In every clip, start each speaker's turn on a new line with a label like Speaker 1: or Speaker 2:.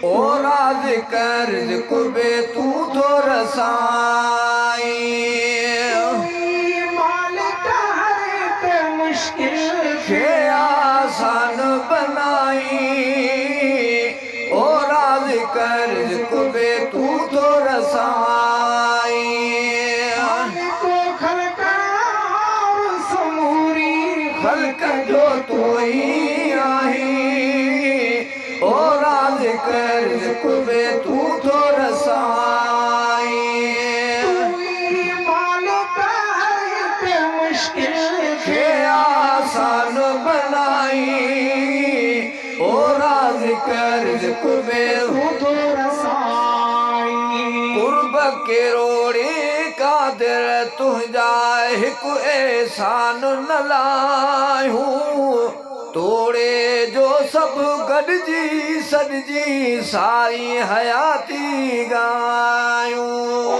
Speaker 1: او رازق رزق به تون ٿو رسائين. کي آسان بنائين. او رازق رزق به تون ٿو رسائين. خلق جو تون ئي آهين. او رازق رزق به تون ٿو رسائين. کي آسان بنائين. او رازق رزق به تون ٿو رسائين. قرب ڪروڙين قادر تنهنجا هڪ احسان نه لاهيون. توڙي جو سڀ گڏجي سڏجي ساري حياتي ڳايون.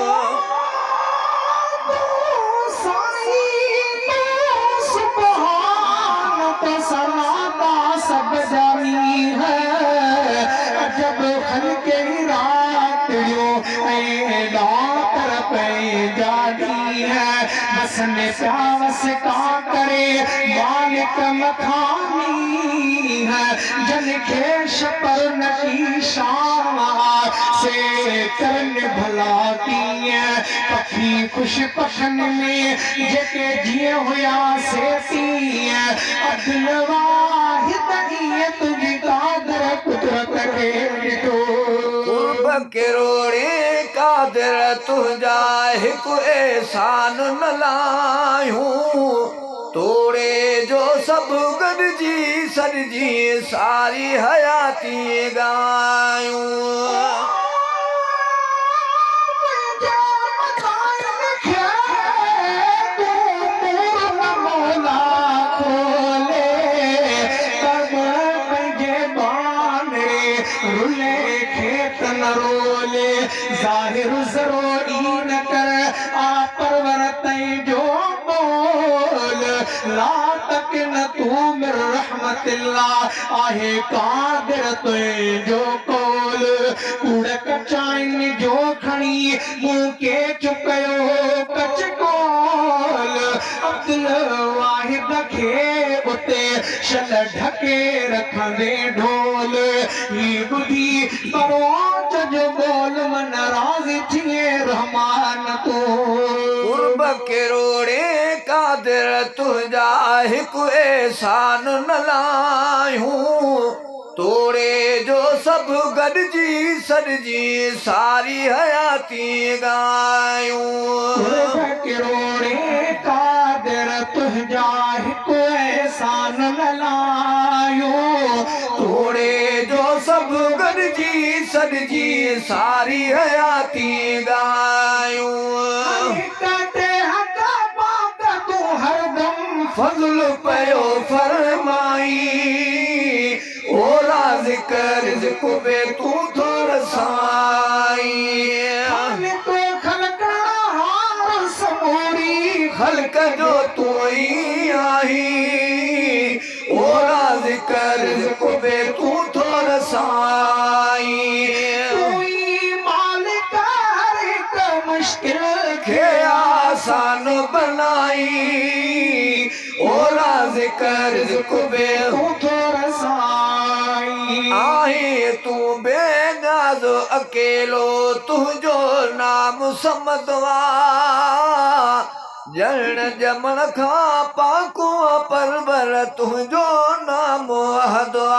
Speaker 1: قرب ڪروڙين قادر تنهنجا هڪ احسان نه لاهيون توڙي جو سڀ گڏجي سڏجي ساري حياتي ڳايون. قرب ڪروڙين قادر تنهنجا هڪ احسان نه لاهيون توڙي جو سڀ گڏجي سڏجي ساري حياتي ڳايون. توڙي جو سڀ گڏجي سڏجي ساري حياتي ڳايون. فضل پيو فرمائين او رازق رزق به تون ٿو رسائين. خلق جو تون ئي آهين او رازق رزق به تون ٿو رسائين. کي آسان بنائين او رازق رزق به تون ٿو رسائين. آهين تون بي نياز اڪيلو تنهنجو نام صمد آ. ڄڻ ڄمڻ کان پاڪ آ پرور تنهنجو نام احد آ.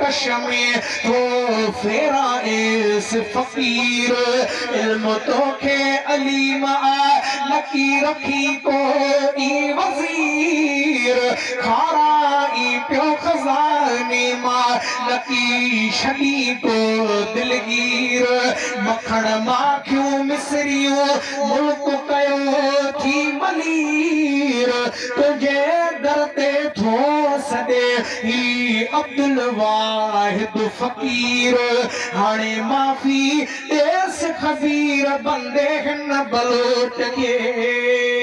Speaker 2: ڪش ۾ ٿو ڦيرائيس فقير. علم توکي عليم آ، نڪي رکين ڪو ئي وزير. کارائين پيو خزاني مان، نڪي ڇڏين ڪو دلگير. مکڻ ماکيون مصريون، ملڪ ڪيو ٿي ملير. تنهنجي در تي ٿو سڏي هي عبدالواحد فقير. هاڻي معافي ڏيس خبير بندي هن بلوچ کي.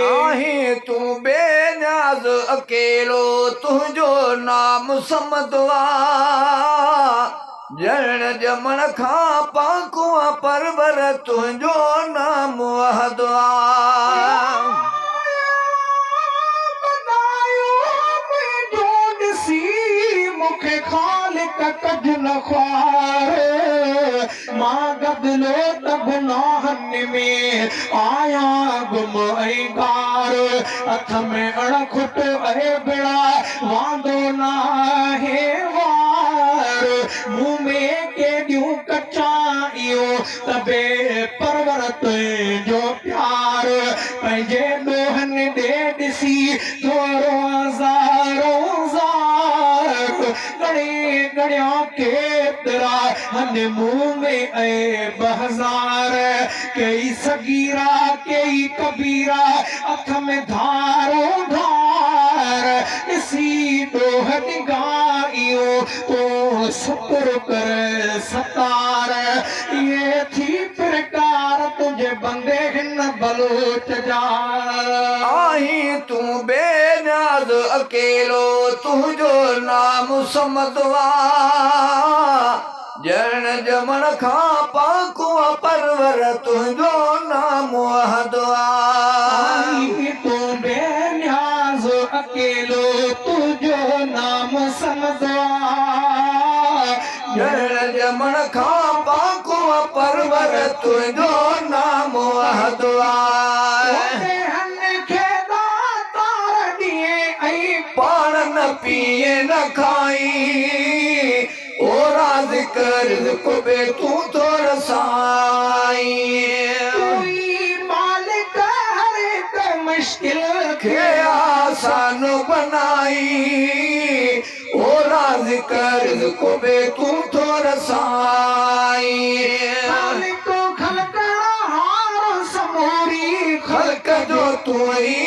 Speaker 1: آهين تون بي نياز اڪيلو تنهنجو نام صمد آ. ڄڻ ڄمڻ کان پاڪ آ پرور تنهنجو نام احد آ.
Speaker 2: مدايو منهنجو ڏسي مون کي خالق ڪج نه خوار. مان گدلو ته گناهن ۾ آهيان گم ۽ گار. هٿ ۾ اڻ کٽ عيبڙا واندو ناهي وار. مون ۾ ڪيڏيون ڪچايون ته به پرور تنهنجو پيار. پنهنجي ڏوهن ڏي ڏسي ٿو روئان زارو زار. ڳڻي ڳڻيان ڪيترا هن مون ۾ عيب هزار. ڪيئي صغيرا ڪيئي ڪبيرا اک ۾ ڌارو ڌار. ڏسي ڏوهه ڏنگايون تون ستر ڪر ستار. اهي ٿي پرڪار تنهنجي بندي هن بلوچ جا.
Speaker 1: آهين تون بي نياز اڪيلو تنهنجو نام صمد آ. ڄڻ ڄمڻ کان پاڪ آ پرور تنهنجو نام احد آ.
Speaker 2: آهين تون بي نياز اڪيلو تنهنجو نام صمد آ.
Speaker 1: ڄڻ ڄمڻ کان پاڪ آ پرور تنهنجو نام احد آ.
Speaker 2: هن کي ڏاتار ڏئين ۽
Speaker 1: پاڻ نه پيئين نه کائين. او رازق رزق به تون ٿو رسائين.
Speaker 2: تون ئي مالڪ هر هڪ مشڪل
Speaker 1: کي آسان بنائين. او رازق رزق به تون ٿو رسائين.
Speaker 2: خالق خلقڻهار سموري
Speaker 1: خلق جو تون ئي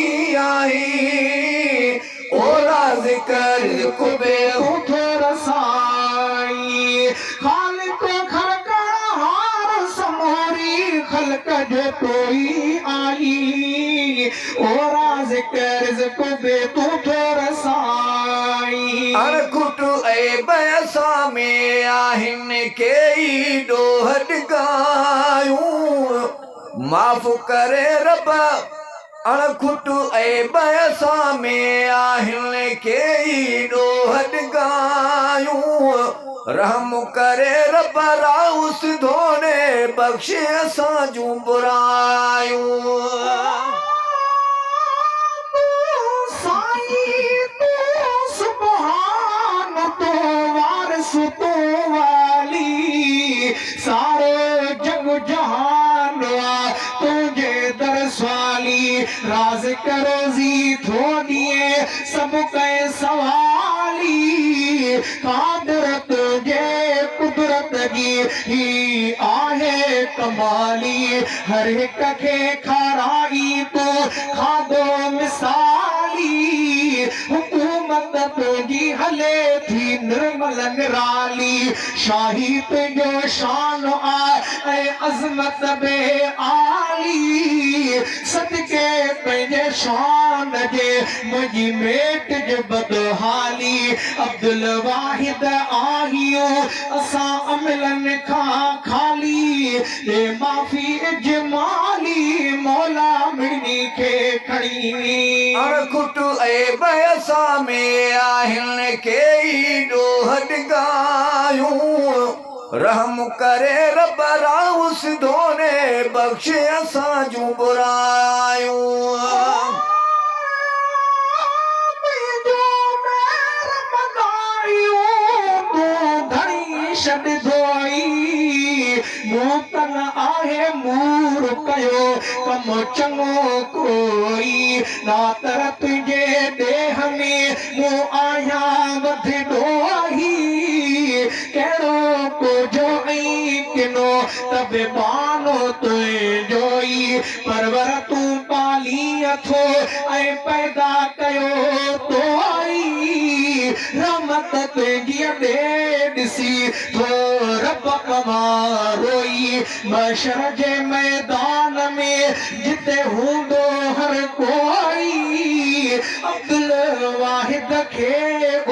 Speaker 1: آهين. او رازق رزق به
Speaker 2: تون ٿو رسائين. خالق خلقڻهار سموري خلق جو تون ئي آهين. او رازق رزق به تون ٿو رسائين.
Speaker 1: اڻکٽ عيب اسان ۾ آهن ڪيئي ڏوهه ڏنگايون. معاف ڪري رب. اڻکٽ عيب اسان ۾ آهن ڪيئي ڏوهه ڏنگايون. رحم ڪري رب راهه سڌو ڏي بخشي اسان جون برايون.
Speaker 2: تون سائين تون سبحان تون وارث تون والي. سارو جڳ جهان آ تنهنجي در سوالي. رازق روزي ٿو ڏئين سڀ ڪنهن سوالي. قادر تنهنجي قدرت جي هي آهي ڪمالي. هر هڪ کي کارائين تون کاڌو مثالي. حڪومت تنهنجي هلي ٿي نرمل نرالي. شاهي تنهنجو شان آ ۽ عظمت به عالي. صدقي پنهنجي شان جي منهنجي ميٽج بدحالي. عبدالواحد آهيون اسان عملن کان خالي. ڏي معافي اجمالي مولا مڙني کي کڻي.
Speaker 1: اڻکٽ عيب اسان ۾ آهن ڪيئي ڏوهه ڏنگايون. رحم ڪري رب راهه سڌو ڏي بخشي اسان جون برايون.
Speaker 2: منهنجو مهر مدايون تون. ڏڌو ئي، مون تن آهي مور ڪيو ڪم چڱو ڪوئي، ناتر تنهنجي ڏيهه ۾ مون آهيان وڌ ڏوهي، ڪهڙو ڪوجهو ۽ ڪنو ته به ٻانهو تنهنجو ئي، پرور تون پالين ٿو ۽ پيدا ڪيو تو ئي، رحمت تنهنجيء ڏي ڏسي ٿو رب پوان روئي، محشر جي ميدان ۾ جتي هوندو هر ڪوئي، عبدالواحد کي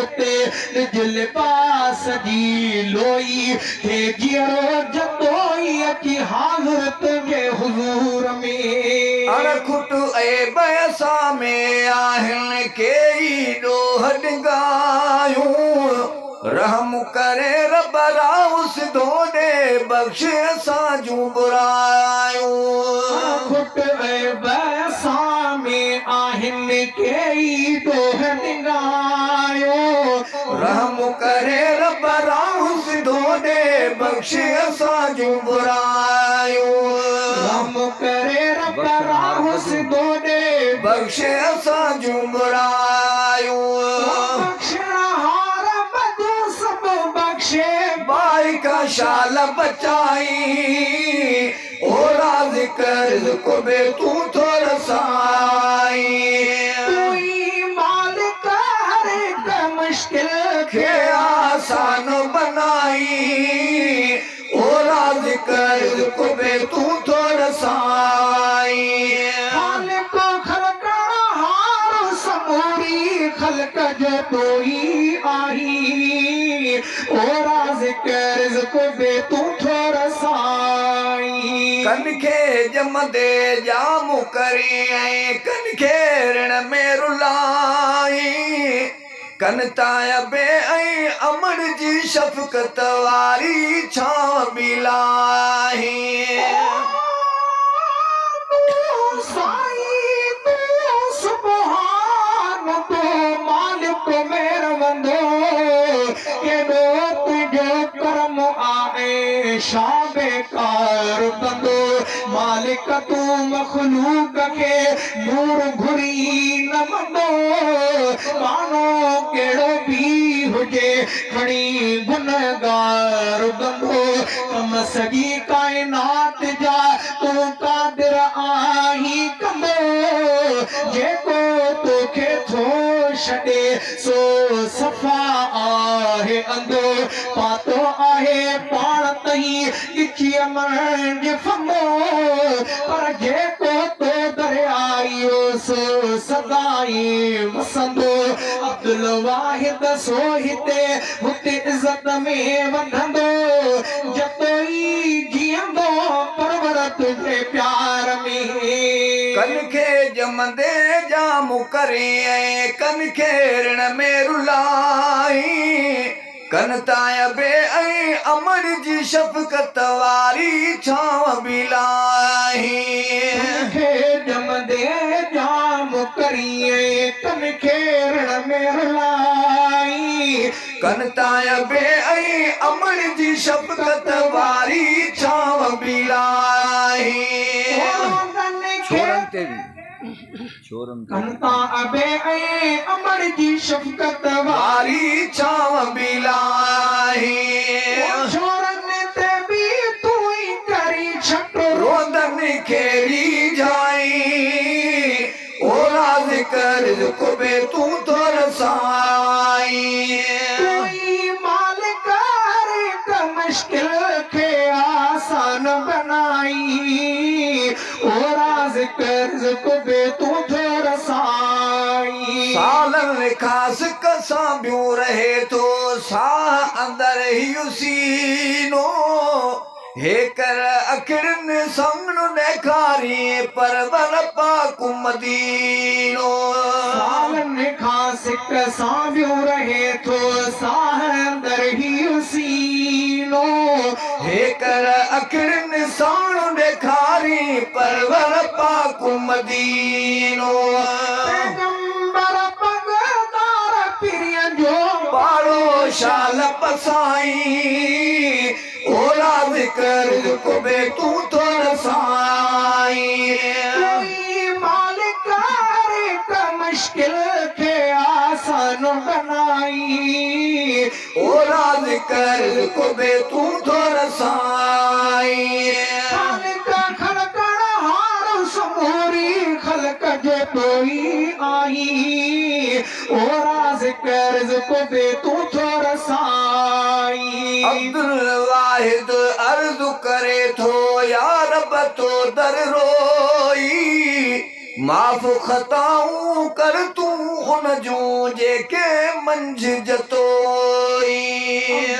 Speaker 2: اتي ڏج لباس جي لوئي، ٿئي جيئرو جتوئي اچي حاضر تنهنجي حضور ۾.
Speaker 1: اڻ کٽ عيب اسان ۾ آهن ڪيئي ڏوهه ڏنگايون، رحم ڪري رب راهه سڌو ڏي بخش اسان جون برايون.
Speaker 2: اڻ کٽ عيب اسان ۾ آهن ڪيئي ڏوهه ڏنگايون.
Speaker 1: رحم ڪري رب راهه سڌو ڏي بخش اسان جون برايون.
Speaker 2: رحم ڪري رب راهه سڌو ڏي
Speaker 1: بخش اسان جون برايون.
Speaker 2: بخشڻهار بديون سڀ بخشي.
Speaker 1: باهه کان شال بچائين او رازق رزق به تون ٿو رسائين.
Speaker 2: تون ئي مالڪ هر هڪ مشڪل
Speaker 1: کي آسان بنائين او رازق رزق به تون ٿو رسائين.
Speaker 2: خالق خلقڻهار سموري خلق جو تون ئي آهين او رازق رزق به تون ٿو رسائين.
Speaker 1: ڪن کي ڄمندي ڄام ڪرين ۽ ڪن کي رڻ ۾ رلائين. ڪن تان ابي ۽ امڙ جي شفقت واري ڇانو به لاهين.
Speaker 2: تون سائين تون سبحان تون مالڪ مهربندو ڪيڏو تنهنجو ڪرم آ ۽ شان بيڪار بندو مالڪ تون مخلوق کي نور گهري نه مندو ٻانهو ڪهڙو به هجي کڻي گنهگار بندو ڪم سڄي ڪائنات جا تون قادر آهين ڪندو جيڪو توکي ٿو ڇڏي سو صفا آهي انڌو پاتو آهي پاڻ تهين ڳچيء منجهه ڦندو، پر جيڪو تو در آيو سو سدائين وسندو. عبدالواحد سو هتي هتي عزت ۾ وڌندو، جتوئي جيئندو پرور تنهنجي پيار ۾.
Speaker 1: ڪن کي ڄمندي ڄام ڪرين ۽ ڪن کي رڻ ۾ رلائين. ڪن تان ابي ۽ امڙ جي شفقت واري ڇانو به لاهين.
Speaker 2: ڪن کي ڄمندي ڄام ڪرين ۽ ڪن کي رڻ ۾ رلائين.
Speaker 1: ڪن تان ابي ۽ امڙ جي شفقت واري ڇانو به لاهين.
Speaker 2: ڇورن تي به. ڪن تان ابي ۽ امڙ جي شفقت
Speaker 1: واري ڇانو به لاهين.
Speaker 2: ڇورن تي به تون ئي ڪرين ڇٽ.
Speaker 1: روندن کي ريجهائين. او رازق رزق به تون ٿو رسائين.
Speaker 2: تون ئي مالڪ هر هڪ مشڪل کي آسان بنائين. او رازق رزق به تون ٿو رسائين.
Speaker 1: سالن کان سڪ سانڀيون رهي ٿو ساهه اندر هيء سينو هيڪر اکڙين سڱڻ ڏيکارين پرور پاڪ مدينو.
Speaker 2: سالن کان سڪ سانڀيون رهي ٿو ساهه اندر هيء سينو.
Speaker 1: هيڪر اکڙين ساڻ ڏيکارين پرور پاڪ مدينو.
Speaker 2: پيغمبر پڳدار پرين جو.
Speaker 1: پاڙو شال پسائين. رزق به تون ٿو رسائين.
Speaker 2: تون ئي مالڪ هر هڪ مشڪل کي آسان بنائين.
Speaker 1: او رازق رزق به تون ٿو رسائين.
Speaker 2: خالق خلقڻهار سموري خلق جو تون ئي آهين. او رازق رزق به تون ٿو رسائين.
Speaker 1: عبدالواحد عرض ڪري ٿو يا رب تو در روئي معاف خطائون ڪر تون ان جون جيڪي منجهه جتوئي.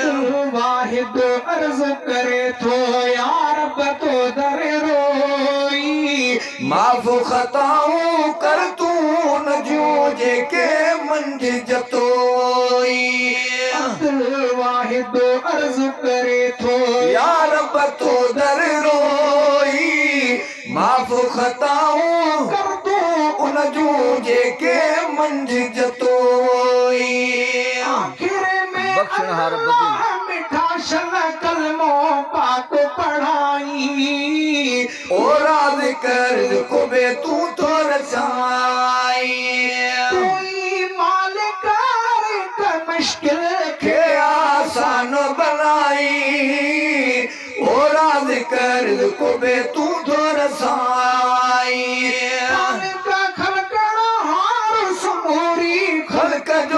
Speaker 2: عبدالواحد عرض ڪري ٿو يا رب تو در روئي.
Speaker 1: معاف خطائون ڪر تون ان جون جيڪي منجهه جتوئي.
Speaker 2: عبدالواحد عرض ڪري ٿو.
Speaker 1: يا رب تو در روئي معاف خطائون
Speaker 2: ڪر تون
Speaker 1: ان جون جيڪي منجهه جتوئي.
Speaker 2: آخر ۾
Speaker 3: بخشڻهار بدين.
Speaker 2: الله مٺا شل ڪلمو پاڪ پڙهائين.
Speaker 1: او رازق رزق به تون ٿو رسائين.
Speaker 2: تون ئي مالڪ هر هڪ مشڪل
Speaker 1: کي آسان بنائين. او رازق رزق به تون ٿو رسائين.
Speaker 2: خالق خلقڻهار سموري
Speaker 1: خلق جو.